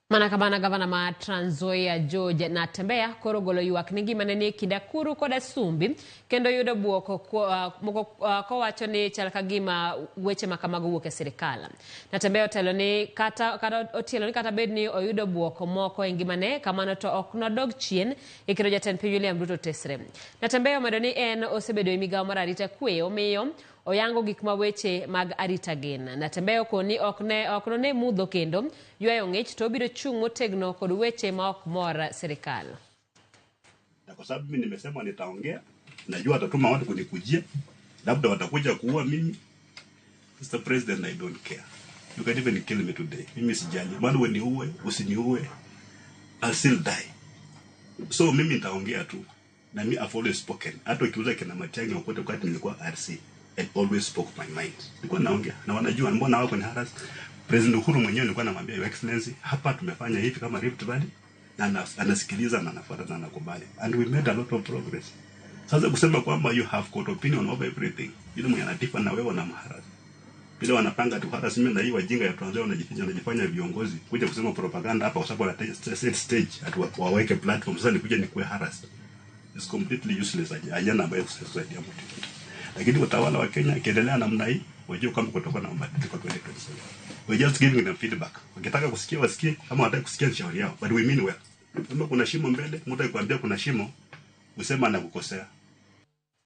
Mana kamano, gavana ma Trans Nzoia George Natembeya koro ogolo ywak ni ngimane nie kind akuru koda sumbi kendo yudo bwok moko kowacho ni chal ka gima weche ma kamago wuok e sirikal. Natembeya otelo ni kata kata otielo ni kata bed ni oyudo bwok moko e ngimane kamano to ok nodog chien e keto jatend piny William Ruto tesre. Natembeya omedo ni en osebedo e migawo mar arita kwe, omiyo oyango gik ma weche mag arita gin. Natembeya okoni ok ne ok none mudho kendo ywayo ng'ich to obiro chung' motegno kod weche ma ok mor sirikal. Na kwa sababu mimi nimesema nitaongea, najua watatuma watu kunikujia, labda watakuja kuua mimi. Mr. President, I don't care. You can even kill me today. Mimi sijali. Maana uniue, usiniue, I'll still die. So mimi nitaongea tu. Na mi I've always spoken. Hata ukiuliza kina Matiang'i wote wakati nilikuwa RC, I always spoke my mind. Nilikuwa naongea na wanajua mbona wako ni harass. President Uhuru mwenyewe nilikuwa namwambia, "Your Excellency, hapa tumefanya hivi kama Rift Valley," na anasikiliza na anafuata na anakubali. And we made a lot of progress. Sasa kusema kwamba you have got opinion over everything, yule mwenye anadiffer na wewe unamharass. Vile wanapanga tu harass mimi na hii wajinga ya Trans Nzoia wanajifanya viongozi kuja kusema propaganda hapa kwa sababu wana set stage ati waweke platform. Sasa nikuja nikuwe harass. It's completely useless, ajana ambayo kusaidia mtu. Lakini utawala wa Kenya ikiendelea namna hii, wajue kwamba kutakuwa na mabadiliko 2027. We're just giving them feedback. Wakitaka kusikia wasikie, kama wanataka kusikia ni shauri yao, but we mean well. Kama kuna shimo mbele, mtu akikwambia kuna shimo, usema anakukosea.